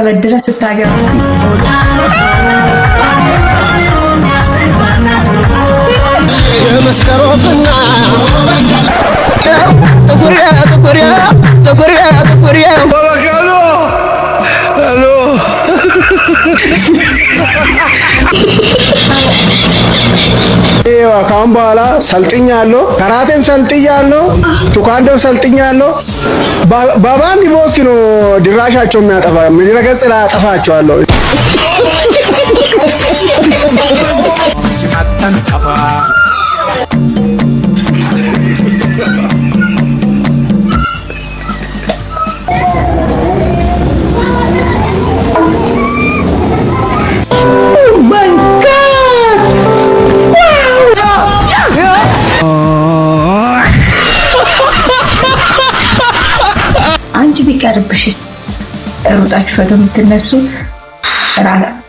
ተበድረ ስታገባ ካሁን በኋላ ሰልጥኛለሁ፣ ካራቴም ሰልጥኛለሁ፣ ቴኳንዶም ሰልጥኛለሁ። በባንድ ቦክስ ነው ድራሻቸው የሚያጠፋ ምድረ ገጽ ላይ አጠፋቸዋለሁ። አንቺ ቢቀርብሽስ? ሩጣችሁ ፎቶ የምትነሱ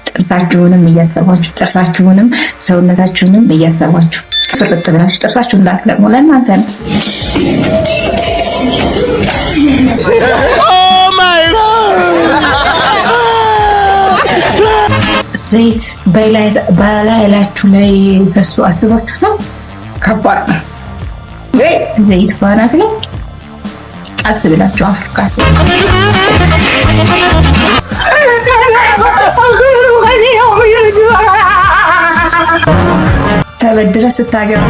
ጥርሳችሁንም እያሰባችሁ፣ ጥርሳችሁንም ሰውነታችሁንም እያሰባችሁ ፍርጥ ብላችሁ ጥርሳችሁን እንዳትለቅሙ ለእናንተ ነው። ዘይት በላያችሁ ላይ ፈሱ አስባችሁ ነው። ከባድ ነው። ዘይት ባናት ላይ ቀስ ብላችሁ አፍሩ። ቀስ ተበድረ ስታገባ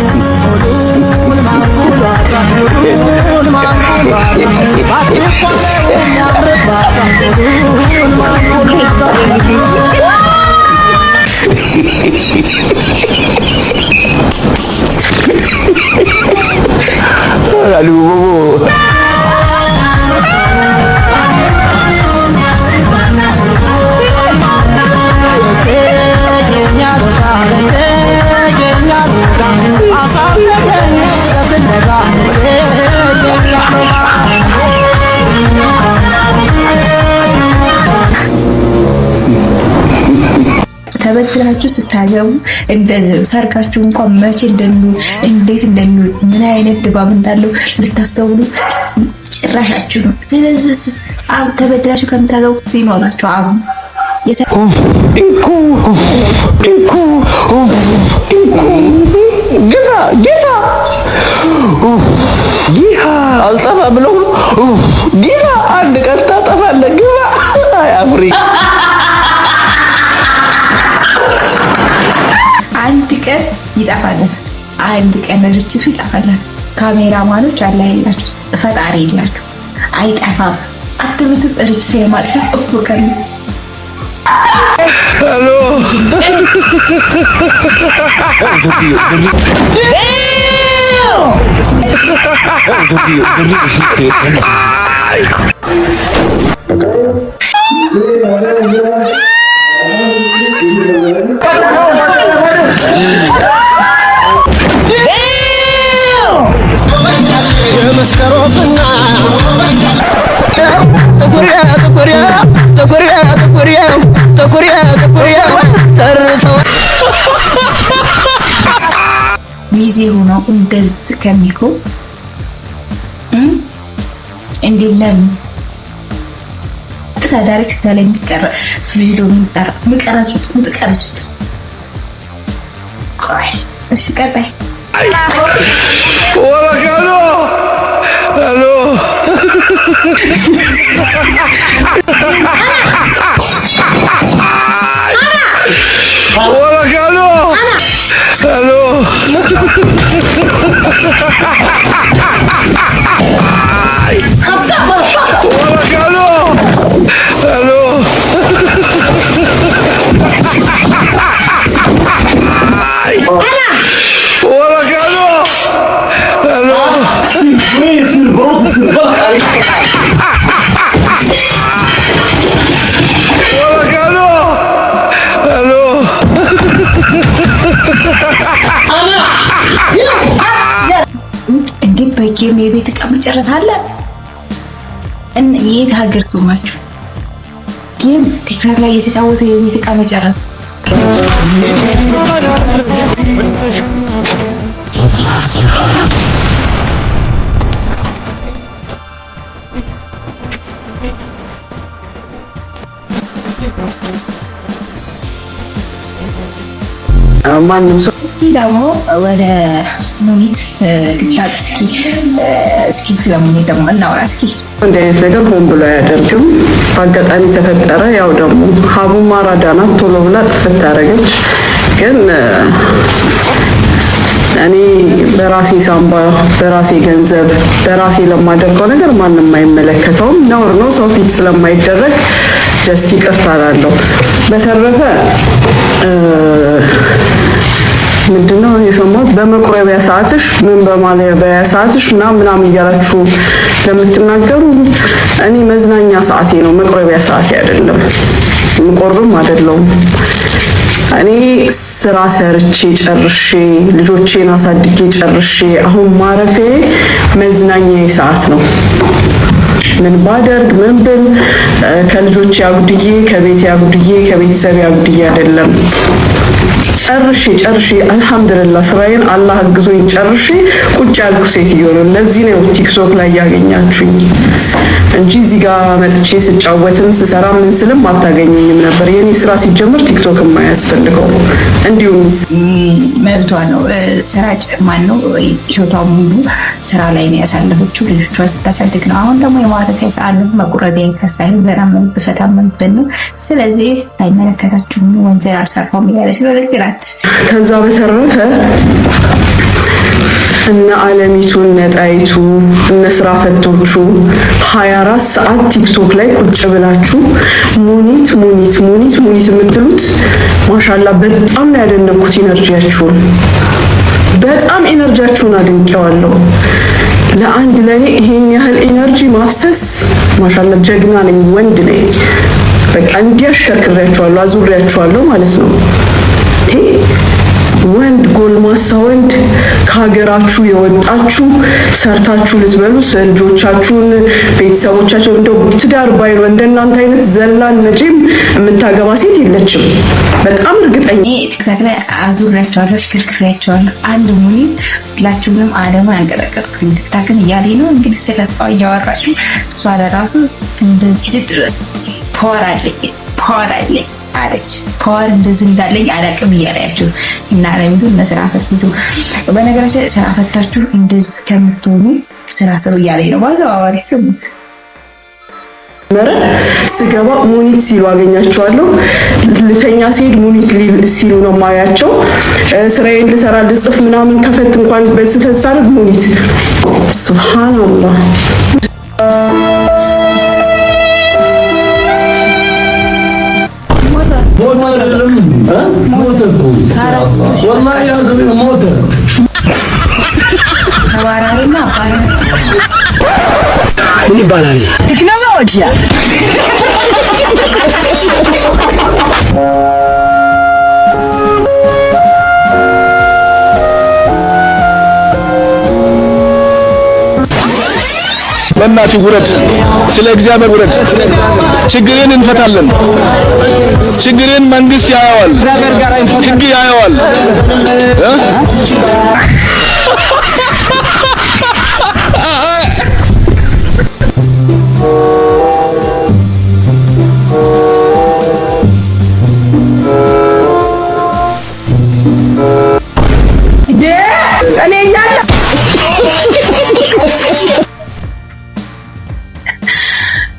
ተበድራችሁ ስታገቡ ሰርጋችሁ እንኳን መቼ እንደሚውል፣ እንዴት እንደሚውል፣ ምን አይነት ድባብ እንዳለው ልታስተውሉ ጭራሻችሁ ነው። ስለዚህ ተበድራችሁ ከምታገቡ ሲኖራችሁ አሁን ግፋ ግፋ ጊሃ አልጠፋ ብለው ጊሃ አንድ ቀን ታጠፋለህ። ግባ አይ አፍሪ አንድ ቀን ይጠፋለን። አንድ ቀን ርችቱ ይጠፋለን። ካሜራማኖች አላህ የላችሁ፣ ፈጣሪ የላችሁ፣ አይጠፋም። አትሉትም? ርችት የማጥፋት እኮ ከሚ ሚዜ ሆነው እንደዚህ ከሚቆም እንዴ ለምን direct ላይ የሚቀረ ቪዲዮ የሚቀረጹት የምትቀርጹት? ቆይ እሺ፣ ቀጣይ እንዴ በ game የቤት እቃ መጨረስ አለ? የት ሀገር ሰው ናችሁ? Game ቲክቶክ ላይ እየተጫወተ የቤት እቃ መጨረስ። ማንም ሰው እስኪ ደግሞ ወደ ሙኒት እስኪ ስለ ሙኒት ደግሞ እናውራ እስኪ። እንዲህ አይነት ነገር ሆን ብሎ አያደርግም። በአጋጣሚ ተፈጠረ። ያው ደግሞ ሀቡም አራዳ ናት፣ ቶሎ ብላ ጥፍት ታደረገች። ግን እኔ በራሴ ሳምባ፣ በራሴ ገንዘብ፣ በራሴ ለማደርገው ነገር ማንም አይመለከተውም። ነውር ነው፣ ሰው ፊት ስለማይደረግ just ይቅርታ እላለሁ። በተረፈ ምንድነው የሰማሁት? በመቁረቢያ ሰዓትሽ ምን በማለቢያ ሰዓትሽ ምናምን ምናምን እያላችሁ ለምትናገሩ እኔ መዝናኛ ሰዓቴ ነው፣ መቁረቢያ ሰዓቴ አይደለም። ምቆርብም አይደለሁም። እኔ ስራ ሰርቼ ጨርሼ ልጆቼን አሳድጌ ጨርሼ አሁን ማረፌ መዝናኛ ሰዓት ነው። ምን ባደርግ ምን ብል ከልጆቼ አጉድዬ፣ ከቤቴ አጉድዬ፣ ከቤተሰቤ አጉድዬ አይደለም። ጨርሼ ጨርሼ አልሐምዱሊላህ ስራዬን አላህ አግዞኝ ጨርሼ ቁጭ ያልኩ ሴትዮ ነው። ለዚህ ነው ቲክቶክ ላይ ያገኛችሁኝ እንጂ እዚህ ጋር መጥቼ ስጫወትም ስሰራ ምን ስልም አታገኙኝም ነበር። የኔ ስራ ሲጀምር ቲክቶክ የማያስፈልገው እንዲሁም መብቷ ነው። ስራ ማን ነው ህይወቷ ሙሉ ስራ ላይ ነው ያሳለፈችው። ልጆቿን ስታሳድግ ነው። አሁን ደግሞ የማረፊያ ሰዓት ነው። መቁረቢያ ሳይሆን ዘና ፈታ የምንበት ነው። ስለዚህ አይመለከታችሁም፣ ወንጀል አልሰራሁም እያለች ነው። ልክ ናት። ከዛ በተረፈ እነ አለሚቱ፣ እነ ጣይቱ፣ እነ ስራ ፈቶቹ 24 ሰዓት ቲክቶክ ላይ ቁጭ ብላችሁ ሙኒት ሙኒት ሙኒት ሙኒት የምትሉት ማሻላ በጣም ነው ያደነኩት። energy ያችሁን በጣም energy ያችሁን አድንቄዋለሁ። ለአንድ ለኔ ይሄን ያህል energy ማፍሰስ ማሻላ ጀግና ነኝ፣ ወንድ ነኝ። በቃ እንዲያሽከርክሬያችኋለሁ፣ አዙሬያችኋለሁ ማለት ነው። ወንድ ጎልማሳ ወንድ ከሀገራችሁ የወጣችሁ ሰርታችሁ ልትበሉ ልጆቻችሁን ቤተሰቦቻቸው እንደው ትዳር ባይኖር እንደናንተ አይነት ዘላን መቼም የምታገባ ሴት የለችም። በጣም እርግጠኛ እኔ ቲክቶክ ላይ አዙሬያቸዋለሁ፣ አሽከርክሬያቸዋለሁ። አንድ ሙኒት ሁላችሁንም ዓለሙን አንቀጠቀጥኩት። ቲክቶክን እያለኝ ነው እንግዲህ ስለ እሷ እያወራችሁ እሷ ለራሱ እንደዚህ ድረስ power አለኝ power አለኝ አለች። Power እንደዚህ እንዳለኝ አላቅም እያለያችሁ እና አለሚቱ እነ ስራ ፈትቱ። በነገራችን ላይ ስራ ፈታችሁ እንደዚህ ከምትሆኑ ስራ ስሩ እያለኝ ነው። በአዘዋዋሪ ስሙት። ስገባ ሙኒት ሲሉ አገኛቸዋለሁ። ልተኛ ሲሄድ ሙኒት ሲሉ ነው ማያቸው። ስራዬን ልሰራ ልጽፍ ምናምን ከፈት እንኳን በስተት ሳደርግ ሙኒት። ሱብሃንአላህ። ሞተ አይደለም እንዴ? ሞተ እኮ ወላሂ፣ ያ ሰውዬ ሞተ። ተባራሪና አባራሪ ምን ይባላል? ቴክኖሎጂያ። በእናትህ ውረድ፣ ስለ እግዚአብሔር ውረድ። ችግርን እንፈታለን። ችግርን መንግስት ያየዋል፣ ህግ ያየዋል። እ?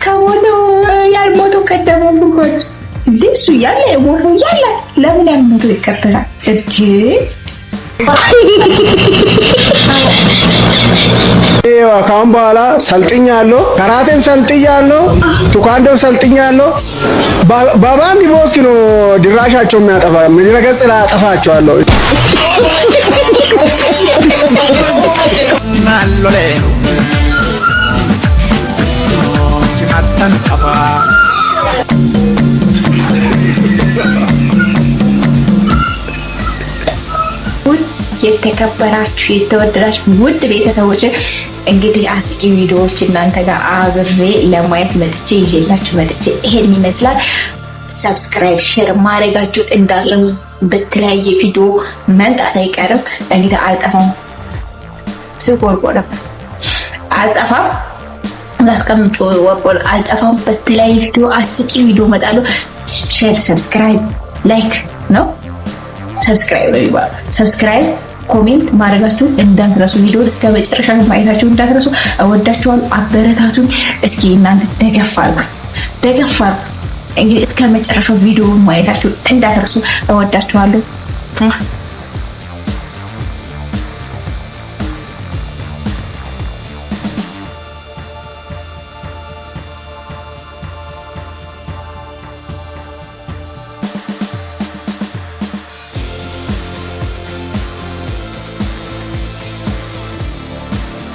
ከሞተው ያልሞተው ቀደመው ጉድጓድ ውስጥ እንዴ! እሱ እያለ የሞተው እያለ ለምን ያልሞተው ይቀበላል እንዴ? ካሁን በኋላ ሰልጥኛለሁ፣ ካራቴን ሰልጥኛለሁ፣ ቴኳንዶም ሰልጥኛለሁ። በባንድ ቦክስ ነው ድራሻቸው የሚያጠፋ ምድረ ገጽ ላይ አጠፋቸዋለሁ። ውድ የተከበራችሁ የተወደዳችሁ ውድ ቤተሰቦች እንግዲህ አስቂኝ ቪዲዮዎች እናንተ ጋር አብሬ ለማየት መጥቼ ይዤላችሁ መጥቼ ይሄን ይመስላል። Subscribe፣ share ማድረጋችሁ እንዳትረሱ። በተለያየ ቪዲዮ መምጣት አይቀርም። እንግዲህ አልጠፋም፣ ስቆርቆር አልጠፋም፣ ላስቀምጮ ወርቆር አልጠፋም። በተለያየ ቪዲዮ አስቂኝ ቪዲዮ እመጣለሁ። Share፣ subscribe፣ like ነው። Subscribe ነው የሚባለው። Subscribe፣ comment ማድረጋችሁ እንዳትረሱ። ቪዲዮ እስከ መጨረሻ ማየታችሁ እንዳትረሱ። እወዳችኋለሁ። አበረታቱኝ። እስኪ እናንተ ደገፍ አድርጉ፣ ደገፍ አድርጉ። እንግዲህ እስከ መጨረሻው ቪዲዮ ማየታችሁ እንዳትረሱ። እወዳችኋለሁ።